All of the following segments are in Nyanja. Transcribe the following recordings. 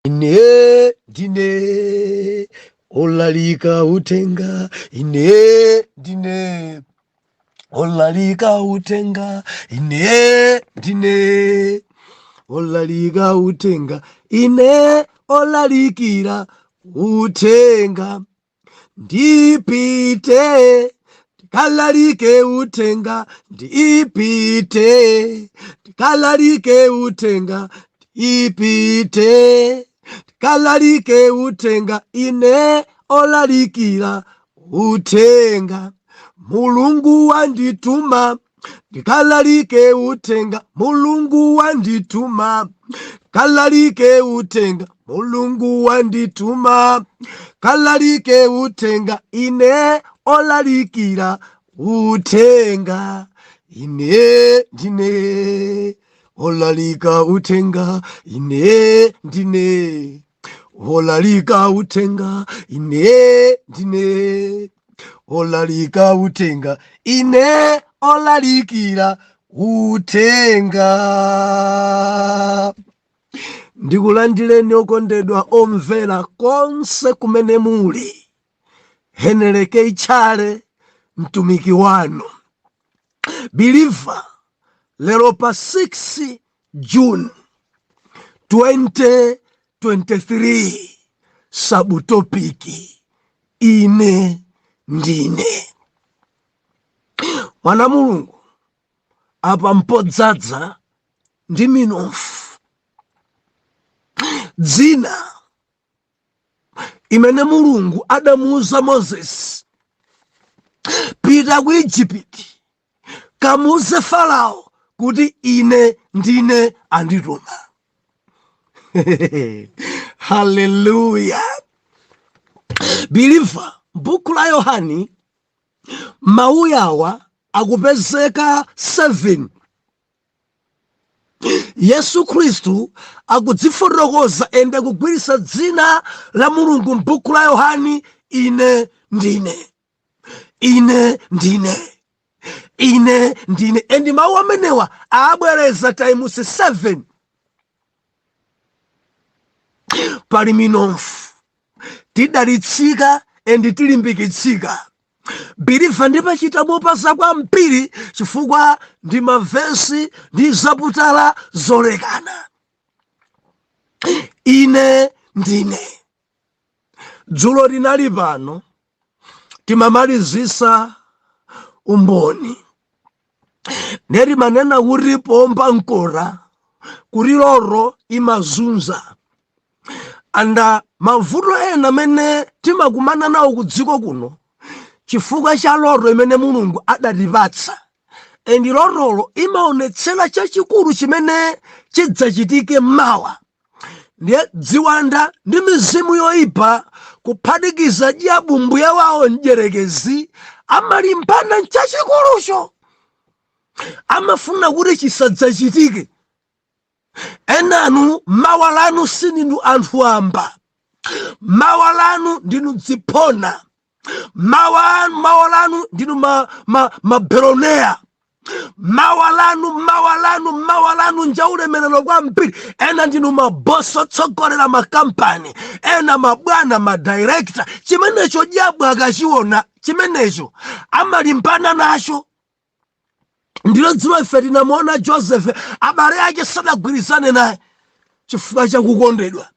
Ine ndine olalika utenga, ine ndine olalika utenga, ine ndine olalika utenga, ine olalikira utenga. Ndipite ndikalalike utenga, ndipite ndikalalike utenga, ndipite ndikalalike utenga, ine olalikira utenga. Mulungu wandituma ndikalalike utenga, Mulungu wandituma kalalike utenga, Mulungu wandituma kalalike utenga, ine olalikira utenga, ine ndine olalika utenga, ine ndine olalika utenga, ine ndine olalika utenga, ine olalikira utenga. Ndikulandireni okondedwa omvera konse kumene muli. Henry K. Tchale, mtumiki wanu believer, lero pa 6 June 2023, subtopic ine ndine. Mwana Mulungu, apa mpodzadza ndi minofu. Dzina imene Mulungu adamuuza Moses, pita ku Igupti kamuuze Farao kuti ine ndine andituma. Haleluya! Believer, buku la Yohani mawu yawa akupezeka 7. Yesu Khristu akudzifotokoza ende kugwiritsa dzina la Mulungu m'buku la Yohani: ine ndine, ine ndine, ine ndine. And mawu amenewa abwereza times 7. Pali minofu, tidalitsika and tilimbikitsika. Believer, ndipachita mopasa kwambiri chifukwa ndi mavesi ndi zaputala zolekana. Ine ndine. Dzulo linali pano timamalizisa umboni, neri manena kuti pomba nkora kuti loro imazunza anda mavuto ena amene timakumana nawo ku dziko kuno chifukwa cha loro imene Mulungu adatipatsa. And lorolo imaonetsera chachikulu chimene chidzachitike mawa. Ndiye dziwanda ndi mizimu yoyipa, kuphatikiza dyabu mbuye wawo mdyerekezi, amalimbana nchachikulucho, amafuna kuti chisadzachitike. Enanu mawa lanu sininu anthu amba, mawa lanu ndinu dziphona, mawa lanu ndinu mabillionaire, mawa lanu, mawa lanu, mawa lanu njaulemerero kwambiri. Ena ndinu mabosi otsogolera makampani, ena mabwana, madirector. Chimenecho dyabu akachiona chimenecho amalimbana nacho. Ndilo dziwa ife tinamuona Joseph, abale ake sadagwirizane naye chifukwa chakukondedwa.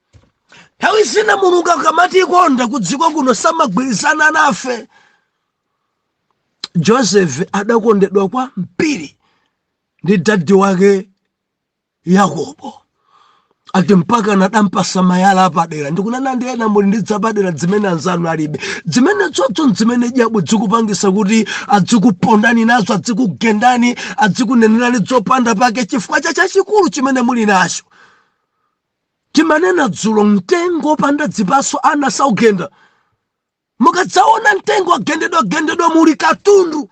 Nthawi zina Mulungu akamatikonda ku dziko kuno samagwirizana nafe. Joseph adakondedwa kwambiri ndi daddy wake Yakobo, ati mpaka nadampasa mayala apadera. Ndikunena ndi ena muli ndi dzapadera zimene anzanu alibe, zimene dzodzo zimene dyabu dzikupangisa kuti adzikupondani nazo, adzikugendani, adzikunenerani zopanda pake chifukwa cha chachikulu chimene muli nacho. Timanena dzulo, mtengo wopanda dzipaso ana saugenda. Mukadzaona mtengo wagendedwa gendedwa, muli katundu.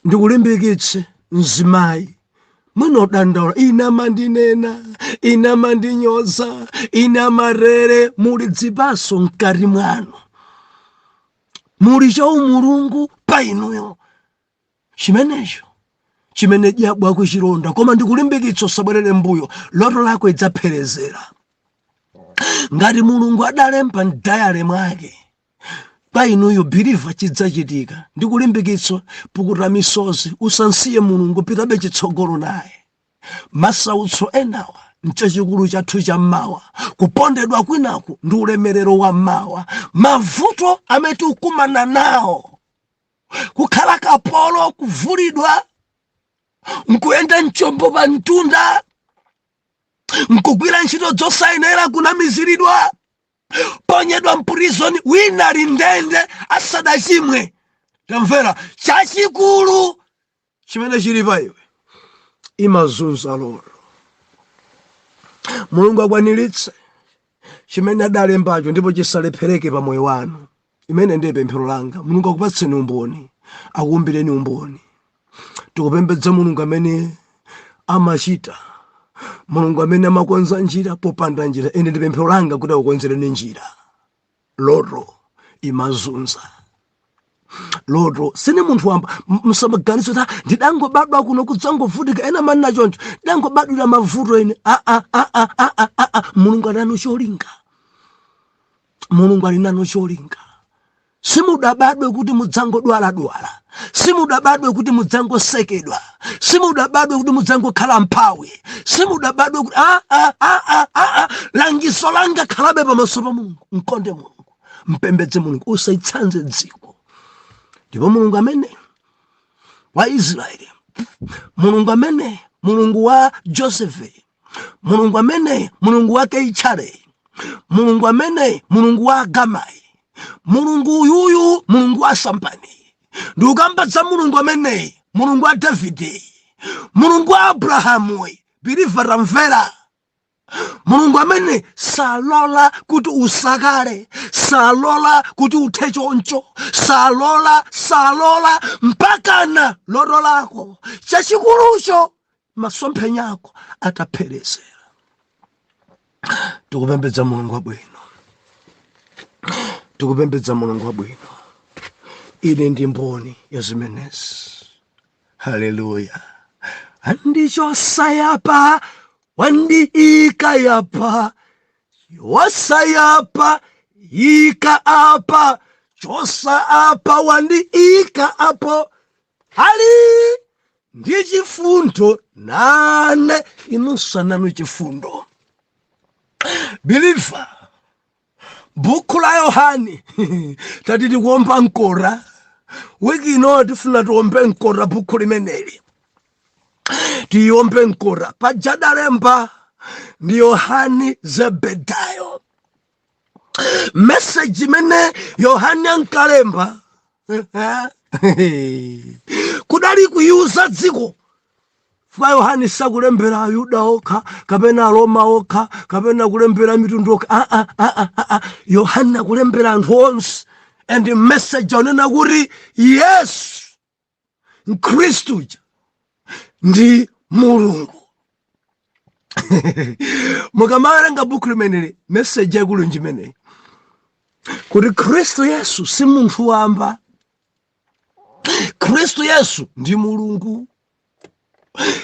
Ndikulimbikitse mzimayi mwina udandaula, ine amandinena, ine amandinyoza, ine amarere. Muli dzipaso mkati mwanu, muli chaumulungu pa inuyo, chimenecho Chimene diabo akuchilonda, koma ndikulimbikitsa, usabwerere mbuyo. Loto lako idzapherezera ngati Mulungu adalemba m'diary mwake kwa inuyo, believer, chidzachitika. Ndikulimbikitsa, pukuta misozi, usansiye Mulungu, pitabe chitsogolo naye. Masautso enawa nchachikulu chathu chammawa, kupondedwa kwinaku ndi ulemerero wa mmawa. Mavuto amene tikukumana nawo, kukhala kapolo, kuvulidwa, nkuyenda mchombo pa mtunda, nkugwira ntchito zosayenera, kunamiziridwa, ponyedwa m'prison, wina ali ndende asadachimwe. Tamvera, chachikulu chimene chili pa iwe imazunza loto. Mulungu akwaniritse chimene adalembacho ndipo chisalephereke pa moyo wanu. Imene ndiye pemphero langa. Mulungu akupatseni umboni, akuumbireni umboni. Tikupembedza Mulungu amene amachita, Mulungu amene amakonza njira popanda njira. Ine ndi pemphero langa kuti akukonzereni njira. Loto imazunza. Loto sine munthu wamba. Musamaganize kuti, "Ah, ndidangobadwa kuno kudzangovutika." Ena manena choncho, "Ndidangobadwira mavuto ine." Ah, ah, ah, ah, ah, ah, ah, ah. Mulungu ali nanu cholinga. Mulungu ali nanu cholinga. Simudabadwe kuti mudzangodwaladwala, simudabadwe kuti mudzangosekedwa, simudabadwe kuti mudzangokhala mphawi, simudabadwe kuti ah, ah, ah, ah, ah, ah. Langizo langa, khalabe pamaso pa Mulungu, mkonde Mulungu, mpembedze Mulungu, usayitsanze dziko. Ndipo Mulungu amene wa Israeli, Mulungu amene Mulungu wa Josefe, Mulungu amene Mulungu wa Keichale, Mulungu amene Mulungu wa Gamai, Mulungu uyuyu, Mulungu wa Sampani, ndikukamba za Mulungu ameneyi, Mulungu wa Davide, Mulungu wa Abrahamu. Believer, tamvera, Mulungu amene salola kuti usakale, salola kuti uthe choncho, salola, salola mpakana loto lako, chachikulucho, masomphenya ako atapherezera. Tikupembedza Mulungu wabwino, tikupembedza Mulungu wabwino. Ine ndi mboni ya zimenezi. Haleluya! Andichosayapa, wandiika yapa, wasayapa ika apa, chosa apa, wandiika apo, ali ndi chifundo nane. Inunso nanu chifundo. Believer, Bhuku la Yohani, tati tikuomba mkora wiki ino, tifuna tiombe mkora bhuku limeneli, tiyombe mkora. Pajadalemba ndi Yohani Zebedayo. Message imene Yohani ankalemba kudali kuyuza dziko fa. Yohani sakulembera Ayuda okha kapena Aroma okha kapena kulembera mitundu okha. Ah, ah, ah, ah, ah, ah. Yohani akulembera anthu onse, and message aonena kuti Yesu Mkhristu ndi Mulungu. Mukamawerenga buku limeneli, message yakulu njimeneyi, kuti Khristu Yesu si munthu wamba, Khristu Yesu ndi Mulungu.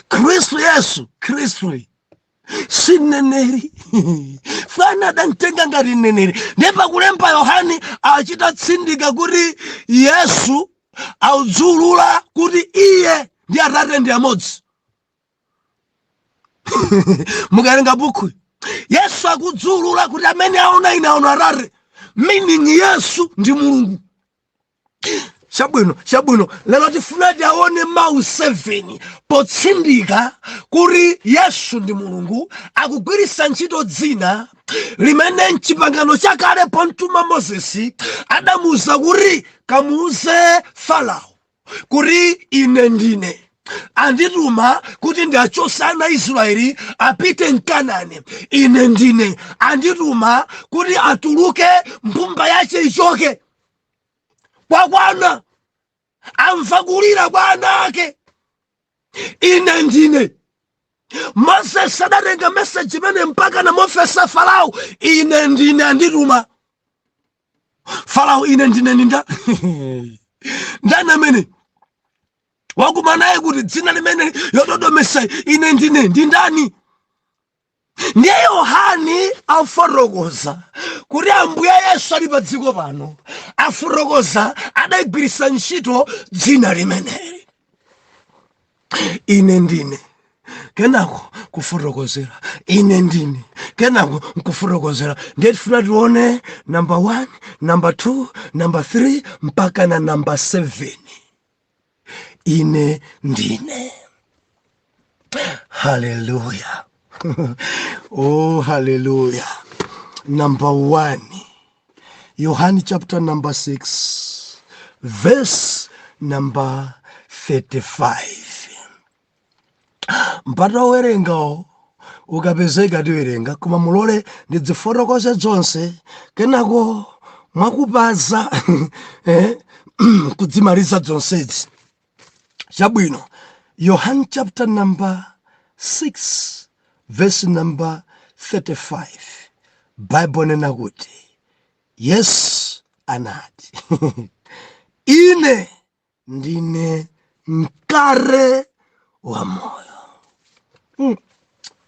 Khristu Yesu, Khristu si mneneri. Fana adamtenga ngati mneneri. Ndiye pakulemba Yohani achita tsindika kuti Yesu audziulula kuti iye ndi Atate ndi amodzi. Mukawerenga buku, Yesu akudziulula kuti amene aona ine aona Atate, meaning Yesu ndi Mulungu. Chabwino, chabwino. Lero tifuna tiaone mawu 7 potsindika kuti Yesu ndi Mulungu. Akugwiritsa ntchito dzina limene mchipangano chakale pomtuma Mozesi adamuuza kuti kamuuze Farao kuti ine ndine andituma kuti ndiachose ana Israeli apite mKanani. Ine ndine andituma kuti atuluke, mbumba yache ichoke, kwakwana, amva kulira kwa ana ake. Ine ndine. Moses adatenga message imene mpaka namofesa Farao, ine ndine andituma. Farao, ine ndine ninda ndani amene? Wakumana naye kuti dzina limene yododomesa ine ndine ndi ndani? Ndiye Yohani afotokoza kuti Ambuye Yesu ali pa dziko pano, afotokoza adayigwiritsa ntchito dzina limeneli, ine ndine, kenako kufotokozera ine ndine, kenako nkufotokozera. Ndiye tifuna tione number 1, number 2, number 3 mpaka na number 7. Ine ndine. Haleluya! Oh, haleluya! Number 1, Yohani chapter number 6 verse number 35. Mpata owerengawo ukapezeka tiwerenga, koma mulole ndidzifotokoze zonse, kenako mwakupaza kudzimaliza zonsezi. Chabwino, Yohani chapter number 6 verse number 35, Bible nena kuti Yesu anati, "Ine ndine mkate wa moyo."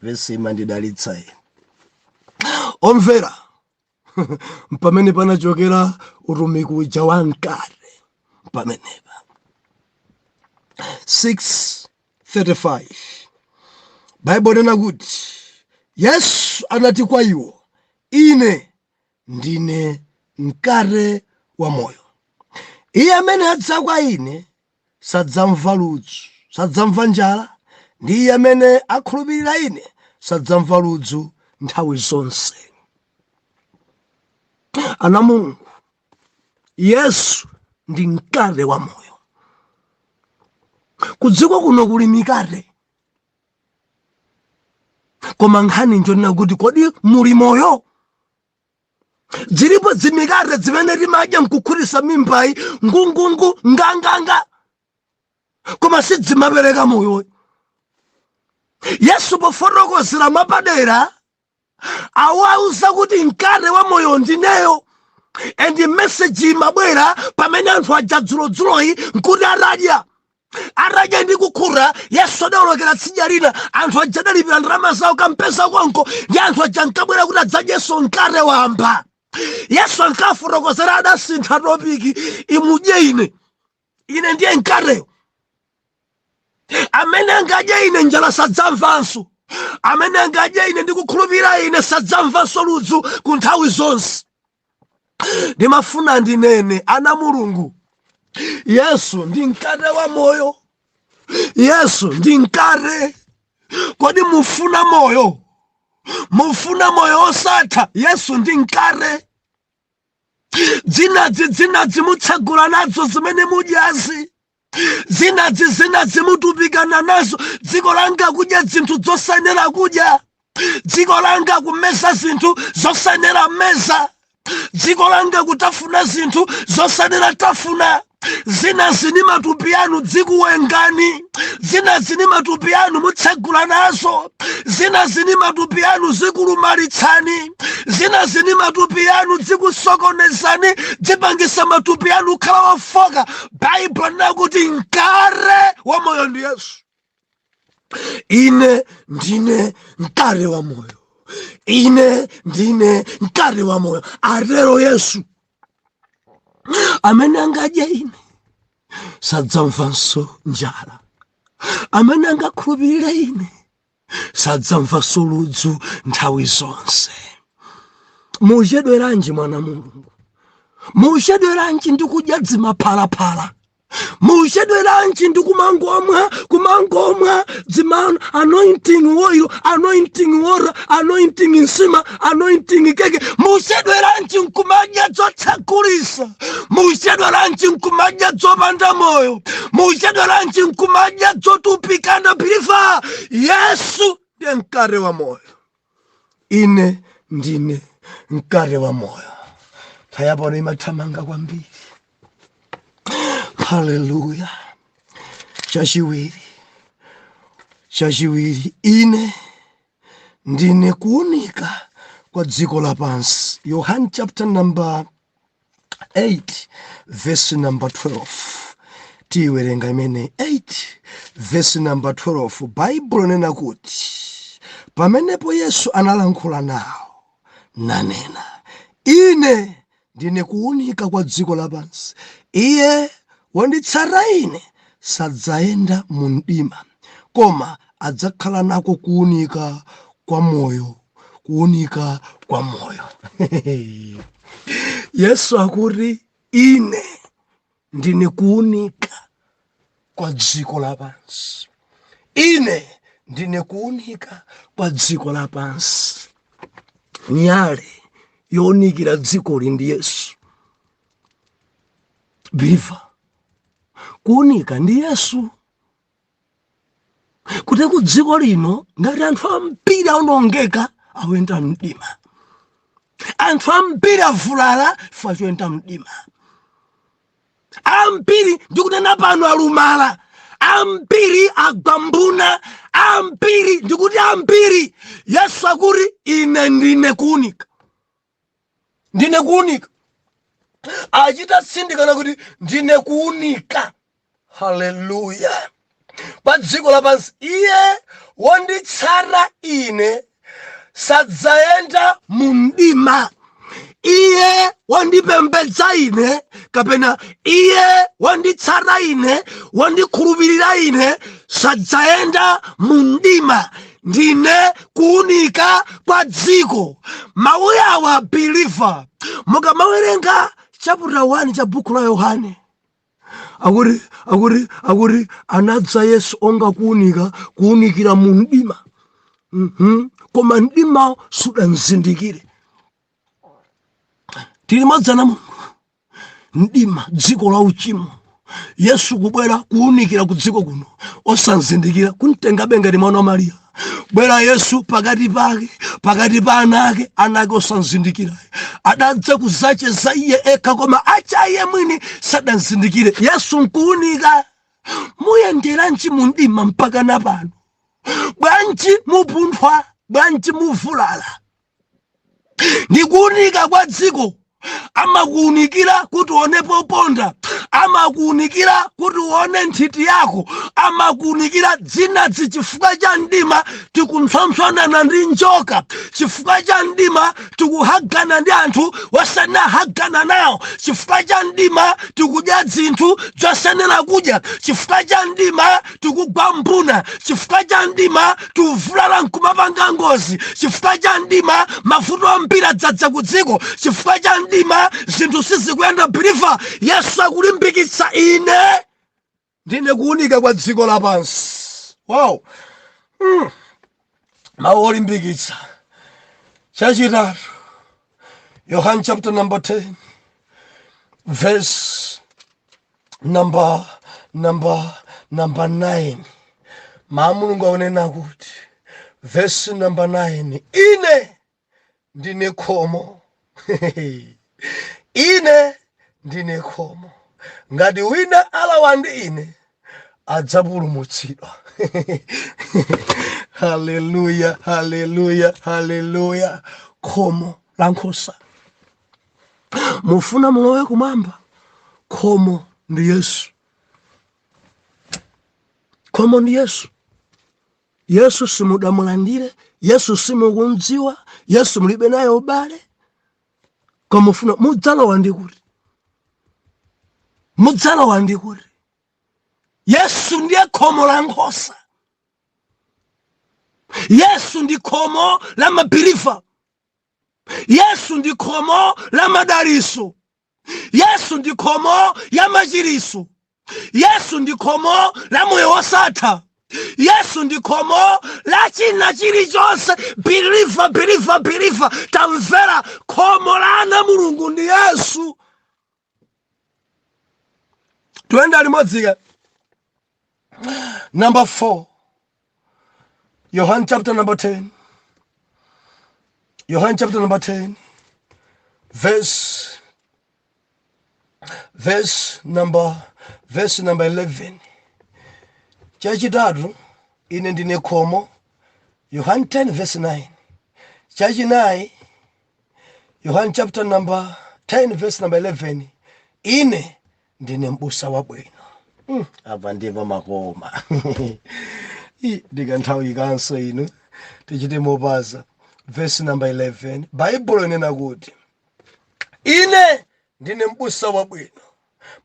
Vesi imandidalitsa ine. Omvera, pamene panachokera utumiki uja wa mkate pamenepa. 6:35, Baibulo nena kuti Yesu anati kwa iwo, "Ine ndine mkate wa moyo. Iye amene adza kwa ine sadzamva ludzu, sadzamva njala, ndi iye amene akhulupirira ine sadzamva ludzu nthawi zonse." Ana Mulungu, Yesu ndi mkate wa moyo. Kudziko kuno kuli mikate, koma nkhani njonena kuti kodi muli moyo? Zilipo zimikate zimene timadya nkukhutisa mimbayi ngungungu nganganga, koma sidzimapereka moyo. Yesu pofotokozera mwapadera awauza kuti mkate wa moyo ndineyo. And message imabwera pamene anthu aja dzulodzuloyi nkuti atadya ndi kukhuta. Yesu adawolokera tsidya lina. Anthu aja adalipira ndalama zawo kampeza konko, ndi anthu aja ankabwera kuti adzadyenso mkate wamba. Yesu ankafotokozera, adasintha topic: "Imudye ine, ine ndiye mkateyo. Amene angadye ine njala sadzamvanso. Amene angadye ine ndi kukhulupirira ine sadzamvanso ludzu ku nthawi zonse." Ndimafuna ndinene, ana Mulungu, Yesu ndi mkate wa moyo. Yesu ndi mkate. Kodi mufuna moyo? Mufuna moyo osatha? Yesu ndi mkate. Dzinadzi dzinadzi mutsegula nazo zimene mudyazi, zinadzi zinadzi mutupikana nazo. Dziko langa kudya zinthu zosayenera kudya, dziko langa kumeza zinthu zosayenera meza, dziko langa kutafuna zinthu zosayenera tafuna. Zina zini matupi anu dzikuwengani, zina zini matupi anu mutsegula nazo, zina zini matupi anu zikulumalitsani, zina zini matupi anu zikusokonezani, zipangisa matupi anu kukhala wafoka. Baibulo linakuti mkate wa moyo ndi Yesu. "Ine ndine mkate wa moyo, ine ndine mkate wa moyo," atero Yesu. "Amene angadye ine sadzamvanso njala. Amene angakhulupirire ine sadzamvanso ludzu nthawi zonse." Muchedweranji, mwana Mulungu? Muchedweranji ndi kudya dzimaphalaphala? Muchedweranji ndi kumangomwa, kumangomwa dzima anointing oil, anointing water, anointing nsima, anointing keke? Muchedweranji nkumadya zotsegulisa? Muchedweranji nkumadya zopanda moyo? Muchedweranji nkumadya zotupikana? Believer, Yesu ndiye mkate wa moyo. "Ine ndine mkate wa moyo." Nthawi imathamanga kwambiri. Haleluya! Chachiwiri, chachiwiri, "Ine ndine kuunika kwa dziko lapansi." Yohane chapter number 8 verse number 12. Tiyiwerenga imene 8 verse number 12. Baibulo nena kuti, "Pamenepo Yesu analankhula nawo nanena, 'Ine ndine kuwunika kwa dziko lapansi. Iye wonditsata ine sadzayenda mu mdima, koma adzakhala nako kuwunika kwa moyo.'" Kuwunika kwa moyo. Yesu akuti, "Ine ndine kuwunika kwa dziko lapansi. Ine ndine kuwunika kwa dziko lapansi." Nyale yowunikira dzikoli ndi Yesu, believer. Kuwunika ndi Yesu. Kuti ku dziko lino ngati anthu ambiri aonongeka, awenda mdima. Anthu ambiri avulala chifukwa choyenda mdima. Ambiri, ndikunena pano, alumala. Ambiri agwambuna. Ambiri, ndikuti ambiri. Yesu akuti, "Ine ndine kuwunika, ndine kuwunika." Achita tsindikana kuti, "Ndine kuwunika," haleluya, pa dziko lapansi. "Iye wonditsata ine sadzayenda mu mdima. Iye wandipembedza ine, kapena iye wanditsata ine, wandikhulupirira ine, sadzayenda mu mdima. Ndine kuwunika kwa dziko." Mawu awa, believer, mukamawerenga chapter 1 cha buku la Yohane, akuti anadza Yesu onga kuwunika, kuwunikira mu mdima, Koma mdimawo sudanzindikire. Tili modzana Mulungu. Mdima, dziko la uchimo. Yesu kubwera kuwunikira ku dziko kuno, osanzindikira, kumtengabe ngati mwana wa Mariya. Bwera Yesu pakati pake, pakati pa ana ake, ana ake osanzindikira. Adadza kuzacheza iye ekha, koma acha iye mwini sadanzindikire. Yesu nkuwunika. Muyenderanji mu mdima mpaka na pano? Bwanji mupunthwa? Bwanji muvulala? Ndikuwunika kwa dziko. Amakuwunikira kuti uone poponda, amakuwunikira kuti uone nthiti yako, amakuwunikira dzinadzi. Chifukwa cha mdima tikumpsompsonana ndi njoka. Chifukwa cha mdima tikuhagana ndi anthu wasanahagana nawo. Chifukwa cha mdima tikudya zinthu zosanena kudya. Chifukwa cha mdima tikugwa mbuna. Chifukwa cha mdima tikuvulala nkumapanga ngozi. Chifukwa cha mdima mavuto ambiri adzadza ku dziko. Chifukwa cha mdima zinthu sizikuyenda. Believer, Yesu akulimbikitsa, "Ine ndine kuwunika kwa dziko lapansi." Wow. Mawu olimbikitsa. Chachitatu, Yohane chapter number 10 verse number 9. Mawu Mulungu akunena kuti, verse number 9, "Ine ndine khomo. Ine ndine khomo. Ngati wina alowa ndi ine, adzapulumutsidwa." Haleluya, haleluya, haleluya! Khomo la nkhosa. Mufuna mulowe kumwamba? Khomo ndi Yesu. Khomo ndi Yesu. Yesu simudamulandire, Yesu simukumdziwa, Yesu mulibe naye ubale, koma mufuna mudzalowa ndi kuti? Mudzalowa ndi kuti? Yesu ndiye khomo la nkhosa. Yesu ndi khomo la ma believer. Yesu ndi khomo la madaliso. Yesu ndi khomo ya machiriso. Yesu ndi khomo la moyo wosatha. Yesu ndi khomo la china chilichonse. Believer, believer, believer, tamvera, khomo la ana Mulungu ndi Yesu. Tuyenda limodzika. Number 4, Yohane chapter number 10, Yohane chapter number 10 verse number 11. Chachitatu, "Ine ndine khomo," Yohane 10 verse 9. Chachinayi, Yohane chapter number 10 verse number 11, "Ine ndine mbusa wabwino." Apa ndipo makoma. Ndikanthawi kanso inu tichite mopaza. Verse number 11, Baibulo inena kuti, "Ine ndine m'busa wabwino.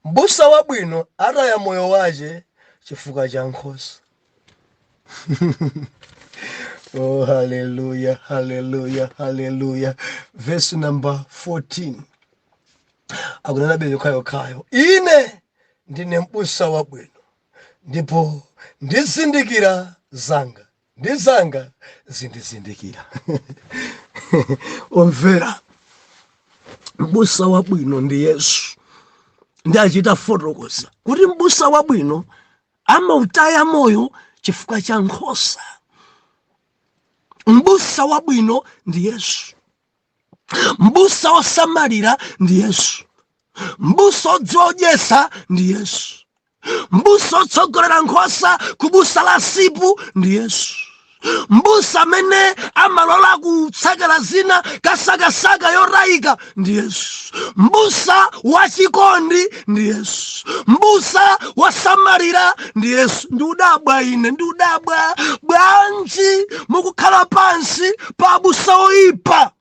M'busa wabwino ataya moyo wace chifukwa cha nkhosa." Oh, haleluya, haleluya, haleluya! Verse number 14 akunena bwino yokhayo, "Ine ndine m'busa wabwino, ndipo ndizindikira zanga, ndi zanga zindizindikira." Omvera, m'busa wabwino ndi Yesu. Ndi achita fotokoza kuti m'busa wabwino amautaya moyo chifukwa cha nkhosa. M'busa wabwino ndi Yesu. M'busa osamalira ndi Yesu. M'busa odziwa odyesa ndi Yesu. M'busa otsogolera nkhosa kubusa la sipu ndi Yesu. M'busa amene amalola kutsakala zina kasakasaka yorayika ndi Yesu. M'busa wachikondi ndi Yesu. M'busa wasamalira ndi Yesu. Ndi udabwa, ine ndi udabwa, bwanji mukukhala pansi pa abusa oyipa?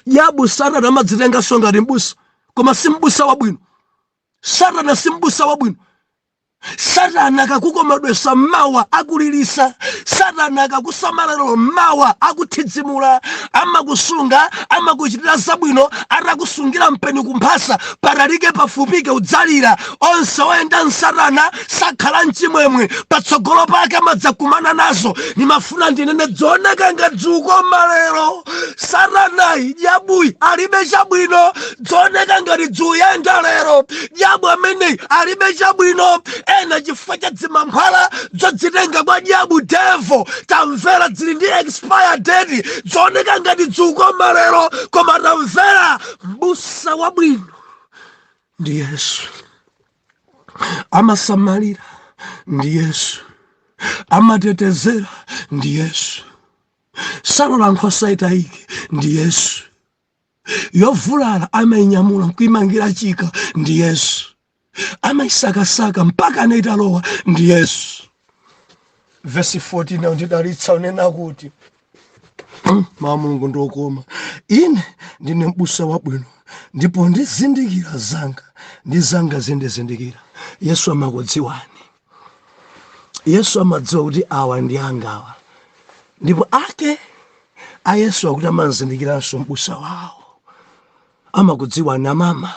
Yabu Satana amadzitenganso ngati m'busa, koma si m'busa wabwino. Satana si m'busa wabwino. Satana akakukomedwesa mmawa, akulilisa. Satana akakusamalira mmawa, akuthidzimula. Amakusunga, amakuchitira zabwino, atakusungira mpeni kumphasa. Patalike pafupike, udzalira. Onse oyenda msatana sakhala mchimwemwe, patsogolo pake amadzakumana nazo. Nimafuna ndinene, dzoneka ngati dzukoma lero, Satanayi, dyabuyi alibe chabwino. Dzoneka ngati dzuyenda lero, dyabu ameneyi alibe chabwino. Ena chifukwa cha dzimankhwala dzodzitenga kwa dyabu, devil, tamvera, dzili ndi expire date. Dzoneka ngati dzukoma lero, koma tamvera, mbusa wabwino ndi Yesu. Amasamalira ndi Yesu. Amatetezera ndi Yesu. Salola nkhosa itayike ndi Yesu. Yovulala amayinyamula nkuimangira chika ndi Yesu. Amayisakasaka mpaka anaitalowa ndi Yesu. Vesi 14 ndidalitsa, unena kuti, mawu Mulungu ndiokoma, "Ine ndine mbusa wabwino, ndipo ndizindikira zanga, ndi zanga zindizindikira." Yesu amakudziwani. Yesu amadziwa kuti awa ndi angawa, ndipo ake a Yesu akuti amazindikiranso mbusa wawo. Amakudziwani amama,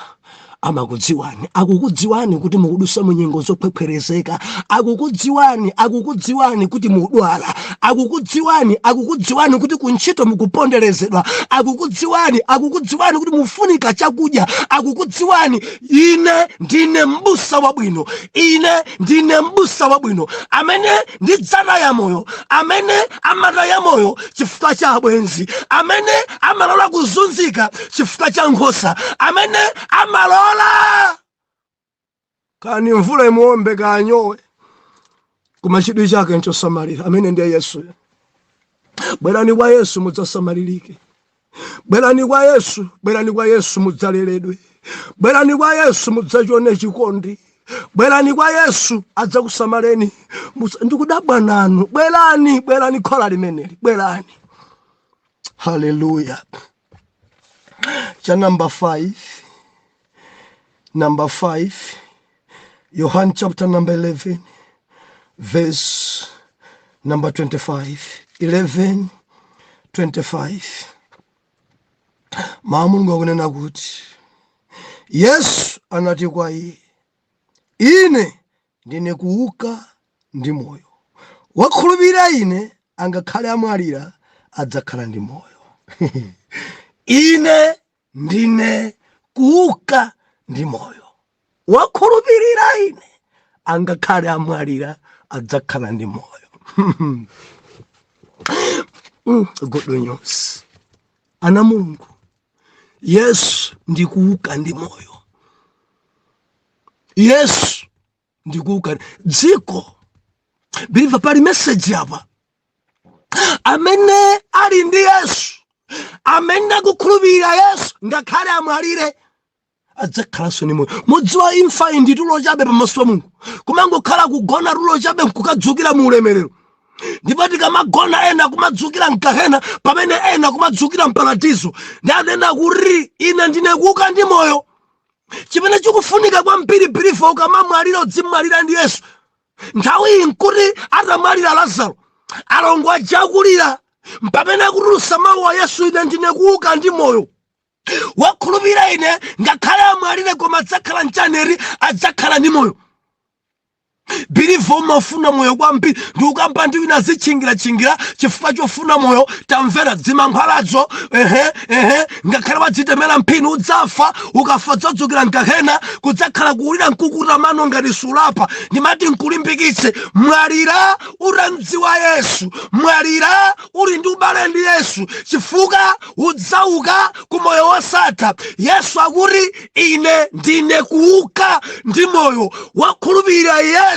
amakudziwani. Akukudziwani kuti mukudusa mu nyengo zokhwekhwerezeka. Akukudziwani, akukudziwani kuti mudwala. Akukudziwani, akukudziwani kuti kuntchito mukuponderezedwa. Akukudziwani, akukudziwani kuti mufunika chakudya. Akukudziwani. "Ine ndine mbusa wabwino. Ine ndine mbusa wabwino amene ndidzataya moyo," amene amataya moyo chifukwa cha abwenzi, amene amalola kuzunzika chifukwa cha nkhosa, amene amalola kani mvula imuombe, kanyowe, koma chidwi chake nchosamalira, amene ndiye Yesu. Bwerani kwa Yesu mudzasamalirike. Bwerani kwa Yesu, bwerani kwa Yesu mudzaleredwe. Bwerani kwa Yesu mudzachione chikondi. Bwerani kwa Yesu adzakusamaleni. Ndikudabwa nanu. Bwerani, bwerani khola limeneli, bwerani. Haleluya! Cha number 5, number 5, Yohane chapter number 11, verse number 25, 11 25. Mawu Mulungu akunena kuti, Yesu anati kwa iye, "Ine ndine kuuka ndi moyo. Wakhulupirira ine, angakhale amwalira, adzakhala ndi moyo." Ine ndine kuuka ndi moyo. Wakhulupirira ine, angakhale amwalira, adzakhala ndi moyo. Good news, ana Mulungu, Yesu ndikuuka ndi moyo. Yesu ndikuuka. Dziko believer, pali message apa. Amene ali ndi Yesu, amene akukhulupirira Yesu, ngakhale amwalire, adzakhalanso ndi moyo. Mudziwa, imfa iyi ndi tulo chabe pamaso pa Mulungu, kumangokhala kugona tulo chabe nkukadzukira mu ulemerero. Ndipo tikamagona, ena kumadzukira mgahena, pamene ena kumadzukira mparadizo. Ndanena kuti ine ndine kuuka ndi moyo. Chimene chikufunika kwambiri, believer, ukamamwalira udzimwalira ndi Yesu. Nthawi iyi nkuti atamwalira Lazaro, alongo aja akulira, mpamene akutulusa mawu a Yesu: "Ine ndine kuuka ndi moyo, wakhulupirira ine ngakhale amwalire koma adzakhala mchaneri, adzakhala ndi moyo." Believer, umafuna moyo kwambiri, ndi ukamba ndi wina azitchingiratchingira chifukwa chofuna moyo. Tamvera, dzimankhwaladzo, ehe ehe, ngakhale wadzitemera mphini, udzafa. Ukafa udzadzukira mgahena, kudzakhala kuwulira mkukuta mano ngati sulapa. Ndimati nkulimbikitse: mwalira utamdziwa Yesu, mwalira uli ndi ubale ndi Yesu, chifukwa udzauka ku moyo wosatha. Yesu akuti, "Ine ndine kuuka ndi moyo." Wakhulupirira Yesu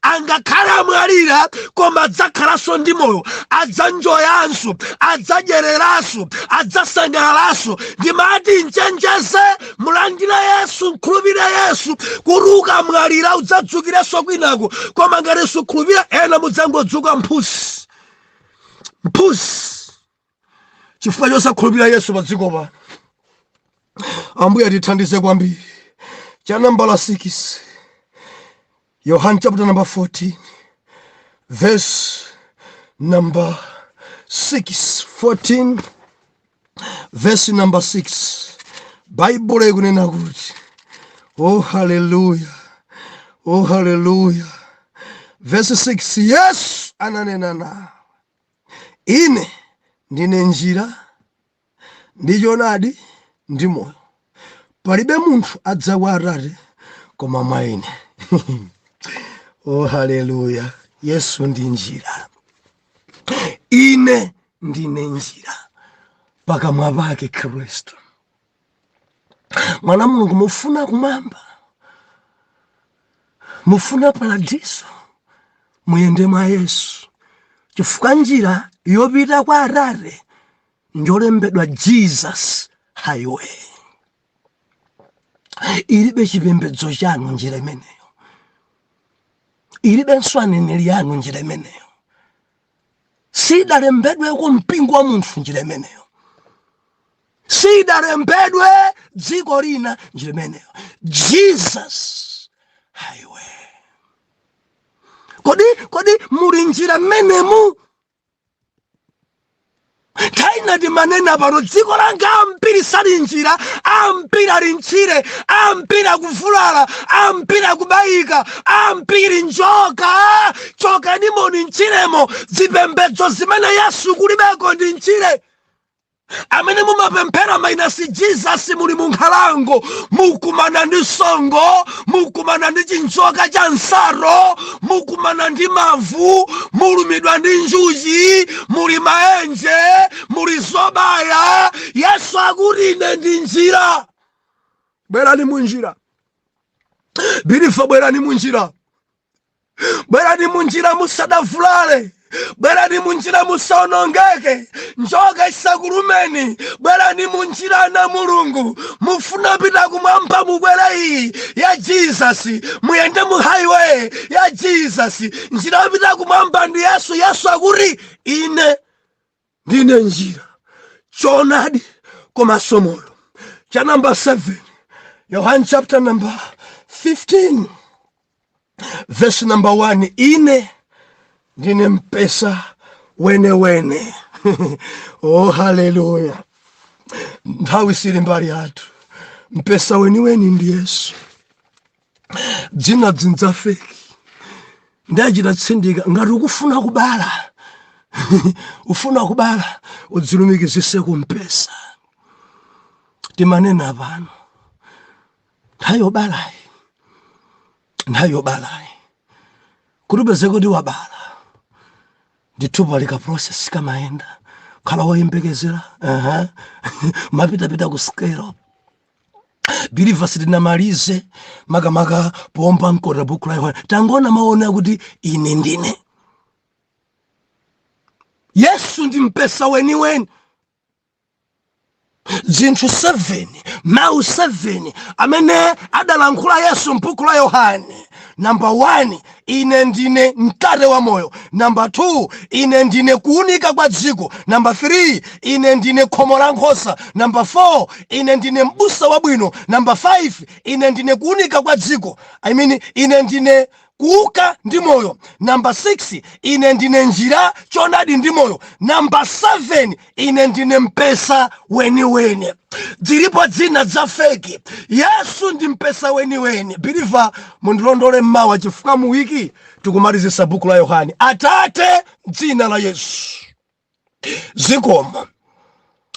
angakhale amwalira koma adzakhalanso ndi moyo, adzanjoyanso, adzadyereranso, adzasangalalanso. Ndimati nchenjeze: mulandire Yesu, mkhulupirire Yesu, kuti ukamwalira udzadzukirenso kwinako. Koma ngati sukhulupirira, ena mudzangodzuka mphusi mphusi chifukwa chosakhulupirira Yesu pa dziko pano. Ambuye atithandize kwambiri. Cha nambala 6, Yohane chapter number 14 verse number 6, 14 verse number 6, Baibulo ikunena kuti, oh haleluya, oh haleluya, verse 6, Yesu ananena nawo, "Ine ndine njira ndi choonadi ndi moyo. Palibe munthu adza kwa Atate koma mwa ine." Oh haleluya! Yesu ndi njira. "Ine ndine njira," pakamwa pake Khristu. Mwana Mulungu, mufuna kumwamba, mufuna paradiso, muyende mwa Yesu, chifukwa njira yopita kwa Atate njolembedwa Jesus Highway. Ilibe chipembedzo chanu njira imeneyo, ilibenso aneneri anu njira imeneyo, sidalembedweko mpingo wa munthu njira imeneyo, sidalembedwe dziko lina njira imeneyo. Jesus Highway. Kodi muli njira mmenemu? Nthawi manena pano, dziko langa ambiri sali njira, ambiri ali mtchire, ambiri akuvulala, ambiri akubayika, ambiri njoka. Chokanimoni mtchiremo. Zipembedzo zimene Yesu kulibeko ndi mtchire. Amene mumapemphera minus Jesus, muli mu nkhalango, mukumana ndi songo, mukumana ndi chinjoka cha nsaro, mukumana ndi mavu, mulumidwa ndi njuchi, muli maenje, muli zobaya. Yesu akuti, "Ine ndi njira." Bwerani munjira, believer, bwerani munjira, bwerani munjira musadavulale, bwerani munjira musaonongeke, njoka isakulumeni. Bwerani munjira na Mulungu. Mufuna pita kumwamba, mukwere iyi ya Jesus, muyende mu highway ya Jesus. Njira yopita kumwamba ndi Yesu. Yesu akuti, "Ine ndine njira, choonadi komanso moyo." Cha number 7, Yohane chapter number 15 verse number 1, "Ine ndine mpesa wenewene." Oh haleluya! Nthawi sili mbali yathu. Mpesa weniweni ndi Yesu, dzina dzinza fake. Ndachita tsindika: ngati ukufuna kubala, ufuna kubala, udzilumikizise kumpesa. Timanena pano, nthawi yobalayi, nthawi yobalayi, kuti upeze kuti wabala, ndithu pali ka process kamayenda. Khala woyembekezera, aha, mapitapita ku skelo. Believer, sitinamalize makamaka pompa mkota buku la Yohane. Tangona maona kuti ine ndine. Yesu ndi mpesa weniweni. Zinthu 7, mawu 7 amene adalankhula Yesu m'buku la Yohane. Namba 1, ine ndine mkate wa moyo. Namba 2, ine ndine kuunika kwa dziko. Namba 3, ine ndine khomo la nkhosa. Namba 4, ine ndine mbusa wabwino. Namba 5, ine ndine kuunika kwa dziko, I mean, ine ndine kuuka ndi moyo. Namba 6, ine ndine njira, choonadi ndi moyo. Namba 7, ine ndine mpesa weniweni. Zilipo dzina za fake. Yesu ndi mpesa weniweni. Believer, mundilondole mmawa, chifukwa mu wiki tikumalizisa buku la Yohane. Atate, dzina la Yesu, zikomo.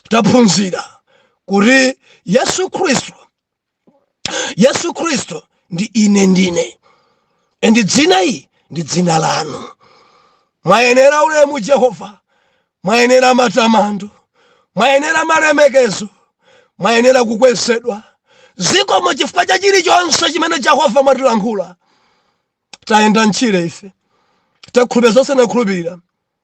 Taphunzira kuti Yesu Khristu, Yesu Khristu ndi ine ndine, and dzina iyi ndi dzina lanu. Mwayenera ulemu Jehova, mwayenera matamando, mwayenera malemekezo, mwayenera kukwezedwa. Zikomo chifukwa cha chilichonse chimene Jehova mwatilankhula. Tayenda mtchire ife, takhulupirira zonse nakhulupirira,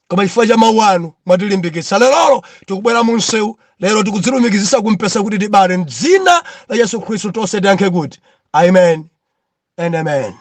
koma chifukwa cha mawu anu mwatilimbikitsa. Lerolo tikubwera mu msewu, lero tikudzilumikizisa kumpesa kuti tibale. Mdzina la Yesu Khristu tonse tiyankhe kuti amen and amen.